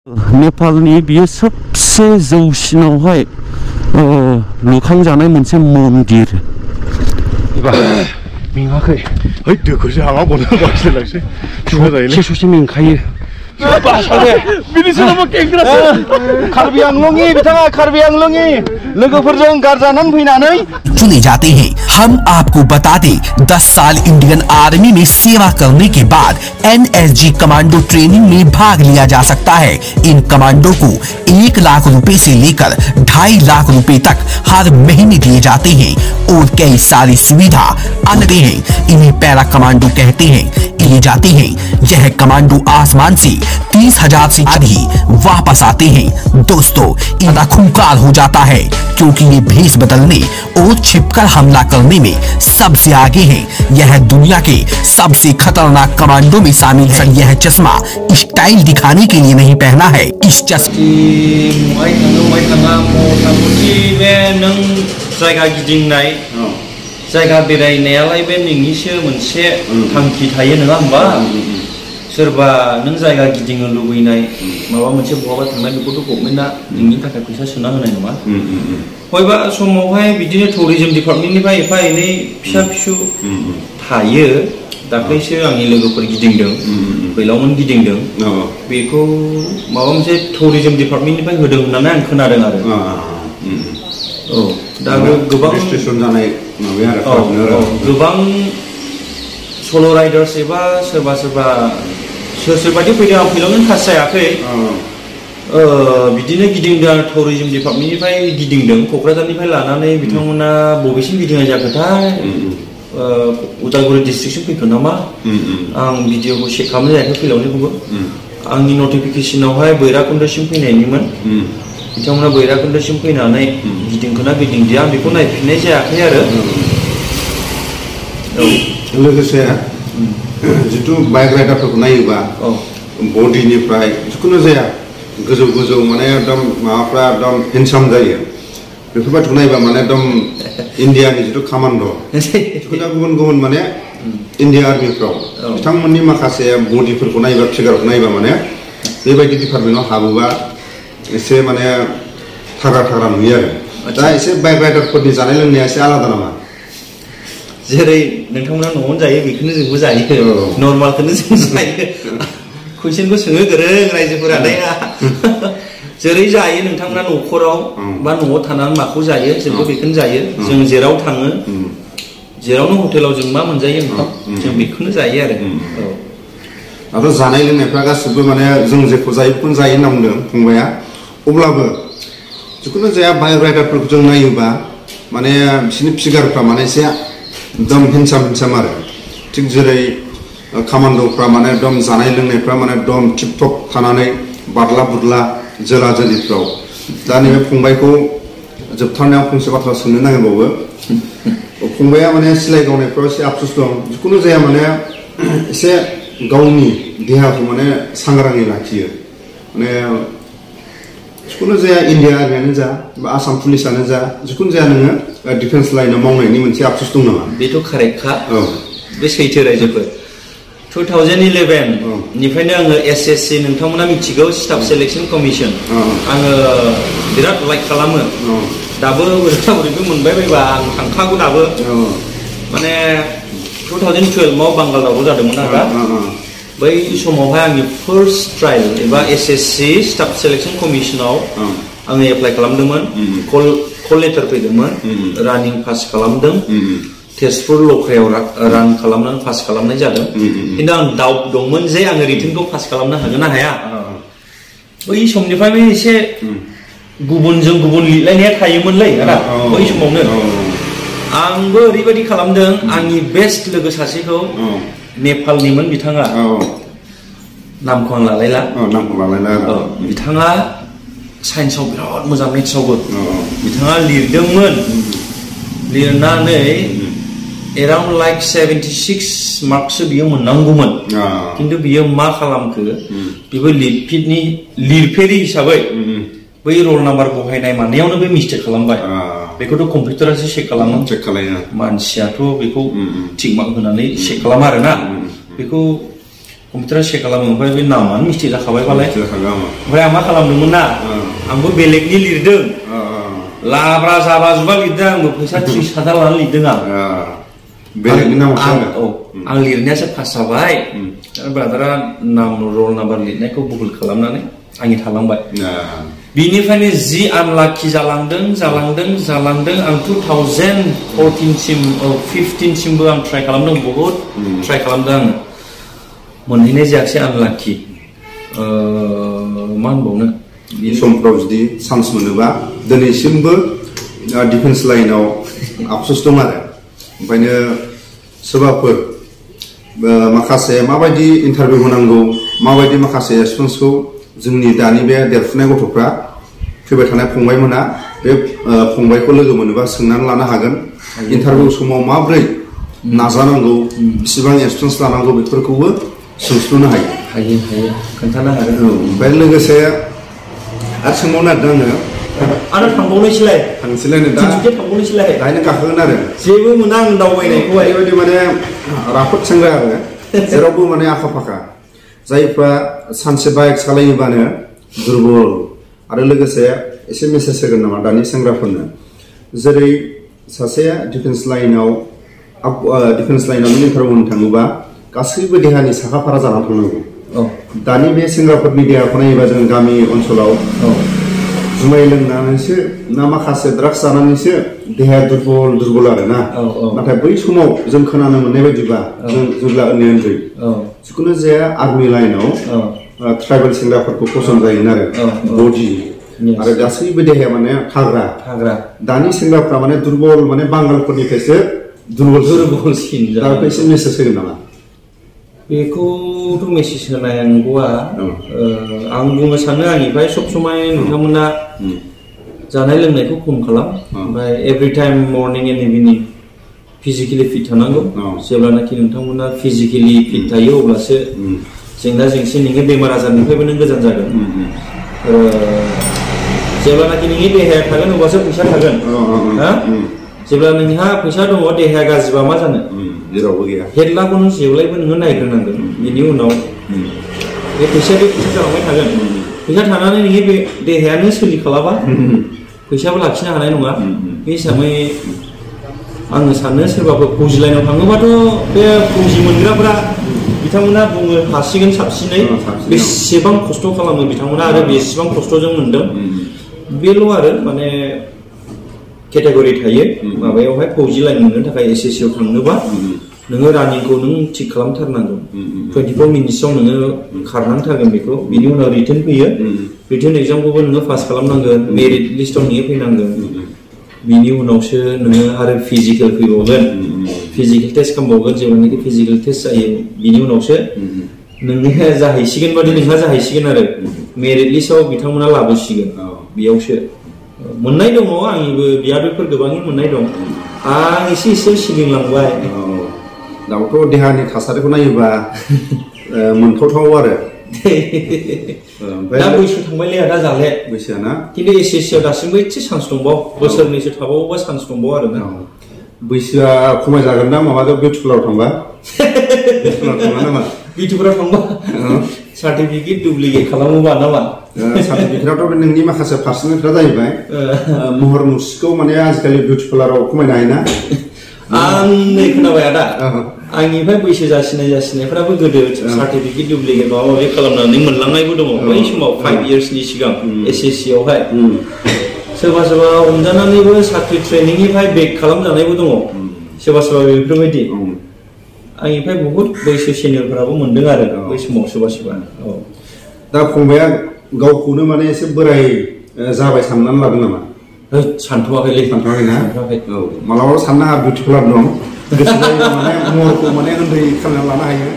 नेपालनि बियो सबसे जौसिनावहाय लुखांजानाय मोनसे मन्दिर मेङाखै है दोखौसो हाङाव गनो बाखिलायलांसै सुगा जायोलै ससे मेंखायो कार्बि आंलंनि बिथाङा कार्बि आंलंनि लोगोफोरजों गारजानानै फैनानै चुने जाते हैं। हम आपको बता दें 10 साल इंडियन आर्मी में सेवा करने के बाद NSG कमांडो ट्रेनिंग में भाग लिया जा सकता है। इन कमांडो को 1 लाख रुपए से लेकर 2.5 लाख रुपए तक हर महीने दिए जाते हैं और कई सारी सुविधा अन्य हैं। इन्हें पैरा कमांडो कहते हैं। लिए जाते हैं। यह कमांडो आसमान से 30,000 से बाद ही वापस आते हैं। दोस्तों इनका खूंखार हो जाता है क्योंकि ये भेष बदलने और छिपकर हमला करने में सबसे आगे हैं। यह दुनिया के सबसे खतरनाक कमांडो में शामिल है। यह चश्मा स्टाइल दिखाने के लिए नहीं पहना है। इस चश्मे जायगा बेरायनायालाय बे नोंनिसो मोनसे थांखि थायो नङा होमबा सोरबा नों जायगा गिदिंनो लुबैनाय माबा मोनसे बहाबा थांनाय बेखौथ' गभर्नमेन्टआ नोंनि थाखाय फैसा सोना होनाय नङा बबेबा समावहाय बिदिनो टुरिजम डिपार्टमेन्टनिफ्राय एफा एनै फिसा फिसौ थायो दाख्लैसो आंनि लोगोफोर गिदिंदों बैलावमोन गिदिंदों बेखौ माबा मोनसे टुरिजम डिपार्टमेन्टनिफ्राय होदों होननानै आं खोनादों आरो औ दा गोबां स्टेशन जानाय गोबां सल' राइडार्स एबा सोरबा सोरबादि फैदों आं फैलावनो थास जायाखै बिदिनो गिदिंदों टुरिजम डिपार्टमेन्टनिफ्राय गिदिंदों क'क्राझारनिफ्राय लानानै बिथांमोना बबेसिम गिदिंनाय जाखोथाय उदालगुरि डिस्ट्रिक्टसिम फैखो नामा आं भिडिअखौ चेक खालामनाय जायाखै फैलावनिखौबो आंनि नटिफिकेसनावहाय बैराकुन्दसिम फैनायनिमोन बिथांमोना बैराकुन्दसिम फैनानै गिदिंखोना गिदिंदिया आं बेखौ नायफिननाय जायाखै आरो लोगोसे जिथु बाइक राइडारफोरखौ नायोबा बडिनिफ्राय जिखुनु जाया गोजौ गोजौ माने एकदम माबाफ्रा एकदम हेन्डसाम जायो बेफोरबायदिखौ नायोबा माने एकदम इन्डियानि जिथु कामान्ड' जिखुनु गुबुन गुबुन माने इन्डिया आर्मिफ्राव बिथांमोननि माखासे बडिफोरखौ नायोबा फिगारखौ नायोबा माने बेबायदि डिपार्टमेन्टआव हाबोबा एसे माने थाग्रा नुयो आरो दा एसे बाइक राइडारफोरनि जानाय लोंनाया एसे आलादा नामा जेरै नोंथांमोना न'आवनो जायो बेखौनो जोंबो जायो नर्मालखौनो जों जायो कुइसनखौ सोङो गोरों रायजोफोरा जेरै जायो नोंथांमोना न'खराव बा न'आव थानानै माखौ जायो जोंबो बेखौनो जायो जों जेराव थाङो जेरावनो हटेलाव जों मा मोनजायो ओंखाम जों बेखौनो जायो आरो दाथ' जानाय लोंनायफ्रा गासिबो माने जों जेखौ जायो बेखौनो जायो होनना बुंदों फंबाया अब्लाबो जिखुनु जाया बाइक राइडारफोरखौ जों नायोबा माने बिसोरनि फिगारफ्रा माने एसे एकदम हेन्डसाम आरो थिग जेरै कामान्ड'फ्रा माने एकदम जानाय लोंनायफ्रा माने एकदम टिप टप थानानै बारला बुरला जोला जोलिफ्राव दा नैबे फंबायखौ जोबथारनायाव फंसे बाथ्रा सोंनो नागिरबावो फंबाया माने सिलाय गावनायफ्राव एसे आफसुस दं जिखुनु जाया माने एसे गावनि देहाखौ माने सांग्राङै लाखियो माने जिखुनु जाया इन्डिया आर्मियानो जा बा आसाम पुलिसानो जा जिखुनु जाया नोङो डिफेन्स लाइनाव मावनायनि मोनसे आफसुस दं नामा बेथ' कारेक्टखा बे सैथो रायजोफोर 2011 निफ्रायनो आङो SSC नोंथांमोना मिथिगौ स्टाफ सेलेक्सन कमिसन आङो बिराद लाइक खालामो दाबो ओरैबो मोनबाय बायबा आं थांखागौ दाबो माने 2012 आव बांगालावबो जादोंमोन आरो बै समावहाय आंनि फार्स्ट ट्रायल एबा SSC स्टाफ सेलेक्सन कमिसनाव आङो एप्लाइ खालामदोंमोन कल लेटार फैदोंमोन रानिं पास खालामदों तेजपुर लख्रायाव रान खालामनानै पास खालामनाय जादों खिन्थु आं डाउट दंमोन जे आङो रिटेनखौ पास खालामनो हागोन ना हाया बै समनिफ्रायनो एसे गुबुनजों गुबुन लिरलायनाया थायोमोनलै आदा बै समावनो आंबो ओरैबायदि खालामदों आंनि बेस्ट लोगो सासेखौ नेपालनिमोन बिथाङा नामखौ आं लालायला बिथाङा साइन्सआव बिराद मोजां मेथ्सआवबो बिथाङा लिरदोंमोन लिरनानै एराउन्ड लाइक 76 मार्कसो बियो मोननांगौमोन खिन्थु बियो मा खालामखो बेबो लिरफेरि हिसाबै बै रल नाम्बार बहायनाय मानायावनो बे मिस्टेक खालामबाय बेखौथ' कम्पिउटारासो चेक खालामो मानसियाथ' बेखौ थिक मार्क होनानै चेक खालामा आरोना बेखौ कम्पिउटार चेक खालामो ओमफ्राय बे नामानो मिस्टेक जाखाबाय बालाय मिथिखागौ ओमफ्राय आं मा खालामदोंमोन ना आंबो बेलेगनि लिरदों लाब्रा जाब्रा जुब्रा लिरदों आंबो फैसा 30,000 लानानै लिरदों आं बेलेगनि नामाव आं लिरनायासो पास जाबाय ब्रादारा नाम रल नाम्बार लिरनायखौ भुल खालामनानै आंनि थालांबाय बिनिफ्रायनो जि आनलाखि जालांदों आं 2014 सिम 15 सिमबो आं ट्राइ खालामदों बहुत ट्राइ खालामदों आङो मोनहैनाय जायाखिसै आनलाखि मा होनबावनो बे समफ्राव जुदि चान्स मोनोबा दिनैसिमबो डिफेन्स लाइनाव आफसोस दं आरो ओंखायनो सोरबाफोर माखासे माबायदि इन्टारभिउ होनांगौ माबायदि माखासे रेसपन्सखौ जोंनि दानि बे देरफुनाय गथ'फ्रा फैबाय थानाय फंबायमोना बे फंबायखौ लोगो मोनोबा सोंनानै लानो हागोन इन्टारभिउ समाव माब्रै नाजानांगौ बेसेबां एक्सपिरियेन्स लानांगौ बेफोरखौबो सोंस्लुनो हायो खोन्थानो हागोन ओमफ्राय लोगोसे आरो सोंबावनो नागिरदों आरो थांबावनोसैलाय दा थांबावनोसैलाय दाहायनो गाखोगोन आरो जेबो मोना आं दावबायनायखौहाय ओरैबायदि माने राफोद सेंग्रा आरो जेरावबो माने आखा फाखा जायफ्रा सानसे बाइक सालायोबानो दुरबल आरो लोगोसे एसे मेसेज होगोन नामा दानि सेंग्राफोरनो जेरै सासे डिफेन्स लाइनाव नों इन्टारभिउ होनो थाङोबा गासैबो देहानि साखाफारा जानानै थांनांगौ दानि बे सेंग्राफोरनि देहाखौ नायोबा जों गामि ओनसोलाव जुमाय लोंनानैसो ना माखासे ड्राग्स जानानैसो देहाया दुरबल आरो ना नाथाय बै समाव जों खोनानो मोननाय बायदिबा जों जेब्ला उन्दै जिखुनु जाया आर्मि लाइनाव ट्राइबेल सेंग्राफोरखौ पसन्द जायोन आरो बडि आरो गासैबो देहाया माने थाग्रा दानि सेंग्राफ्रा माने दुरबल माने बांगालफोरनिफ्रायसो दुरबलसिन दा एसे मेसेज होगोन नामा बेखौथ' मेसेज होनांगौआ आं बुंनो सानो आंनिफ्राय सब समाय नोंथांमोना जानाय लोंनायखौ खम खालाम ओमफ्राय every time morning and evening physically fit थानांगौ जेब्लानाखि नोंथांमोना फिजिकेलि फिट थायो अब्लासो जेंना जेंसि नोंनि बेमार आजारनिफ्रायबो नों गोजान जागोन जेब्लानाखि नोंनि देहाया थागोन अब्लासो फैसा थागोन जेब्ला नोंहा फैसा दङ देहाया गाज्रिबा मा जानो जेरावबो गैया हेडलाखौ नों जेब्लायबो नोङो नायग्रोनांगोन बिनि उनाव बे फैसाया जालांबाय थागोन फैसा थानानै नोंनि बे देहायानो सोलिखालाबा फैसाबो लाखिनो हानाय नङा बे हिसाबै आङो सानो सोरबाफोर फौजि लाइनाव थाङोबाथ' बे फौजि मोनग्राफ्रा बिथांमोना बुङो हासिगोन साबसिनै बेसेबां खस्थ' खालामो बिथांमोना आरो बेसेबां खस्थ'जों मोनदों बेल' आरो माने केटेगरि थायो माबायावहाय फौजि लाइन मोननो थाखाय एसएससि आव थांनोबा नोङो रानिंखौ नों थिक खालामथारनांगौ 24 मिनिट्सआव नोङो खारनांथारगोन बेखौ बिनि उनाव रिटेन फैयो रिटेन एग्जामखौबो नोङो पास खालामनांगोन मेरिट लिस्टआव नोङो फैनांगोन बिनि उनावसो नोङो आरो फिजिकेल फैबावगोन फिजिकेल टेस्ट खालामबावगोन जेब्लानाखि फिजिकेल टेस्ट जायो बिनि उनावसो नोंनिया जाहैसिगोन बादि नोंहा जाहैसिगोन आरो मेरिट लिस्टआव बिथांमोना लाबोसिगोन बेयावसो मोननाय दङ आंनिबो बियादैफोर गोबाङै मोननाय दं आं एसे सिगिंलांबाय दाउथ' देहानि थासारिखौ नायोबा मोनथावथाव आरो दा बैसो थांबायलै आदा जाले बैसोआ ना खिन्थु एसएससि आव दासिमबो एसे चान्स दंबाव बोसोरनैसो थाबावोबा चान्स दंबाव आरो ना बैसोआ खमायजागोन ना माबाजों बिउटिफुलाव थांबा बिउटिफुलाव थांबा सार्टिफिकेट दुप्लिकेट खालामोबा नामा सार्टिफिकेटआवथ' नोंनि माखासे पार्सनेलफ्रा जाहैबाय महर मुस्रिखौ माने आजिखालि बिउटिफुलाराव खमायनो हायोना आं नै खोनाबाय आदा आंनिफ्राय बैसो जासिनायफ्राबो गोदो सार्टिफिकेट दुप्लिकेट माबा माबि खालामनानै मोनलांनायबो दङ बै समाव 5 इयार्सनि सिगां एसएससि आवहाय सोरबा हमजानानैबो साख्रि ट्रेनिंनिफ्राय बेक खालामजानायबो दङ सोरबा बेफोरबायदि आंनिफ्राय बहुत बैसो सिनियरफोराबो मोनदों आरो बै समाव सोरबा दा फंबाया गावखौनो माने एसे बोराय जाबाय साननानै लादों नामा सानथ'वाखैलै ना औ मालाबा साननो हाया बिउटिफुलार दं गोसो जायोबा माने महरखौ माने उन्दै खालामनानै लानो हायो